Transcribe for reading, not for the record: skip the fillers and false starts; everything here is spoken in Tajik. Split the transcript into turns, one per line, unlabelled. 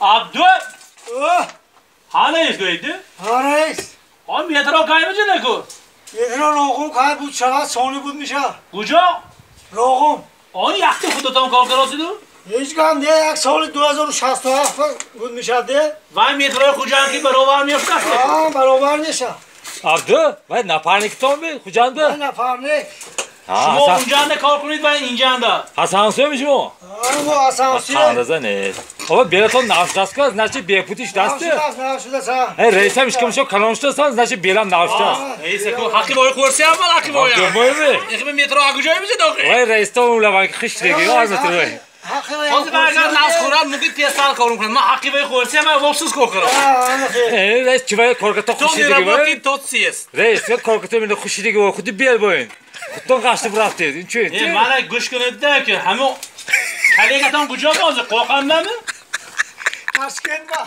Абду! Ҳа, раис гӯйди?
Ҳа, раис.
Он метро кай меҷадаку?
Метро Роғун кай буд шавад, сони буд меша.
Куҷо?
Роғун.
Он яхти худатон кор каросиду?
Ҳеҷ гап не, як соли 2067 буд мешад де.
Вай метрои Хуҷанд ки баробар меафтад?
Ҳа, баробар меша.
Абду, вай напарниктон би Хуҷанда?
Вай напарник.
Шумо унҷанда кор кунед, вай инҷанда.
Ҳасансӯми шумо?
Ҳа, мо Ҳасансӯ.
Андаза нест. Оба белатон навшудастку, значит бепутиш дасти.
Навшудааст, навшудааст, ҳа.
Э, раисам ишкамшо калон шудасан, значит белам навшудааст.
Раиса ку ҳаққи вой хӯрсиам, ман ҳаққи воям.
Думойми?
Эхи метро куҷое мешад охи?
Вай раистон улаван хиш деги, аз метро.
Ҳозир ман агар нағз хӯрам, мумкин тезтар кор кунам. Ман ҳаққи вой хӯрсиам, ман вобсиз кор кунам.
Э, раис чивай коргато хушидиги вой?
Работи, тот съест.
Раис, коргато мени хушидиги вой, худи бел боин. Худтон қашти бурафтед. Ин чӣ?
Э, мана гӯш кунед ки ҳамон коллегатон куҷо бози? Қоқандами?
Ташкентба.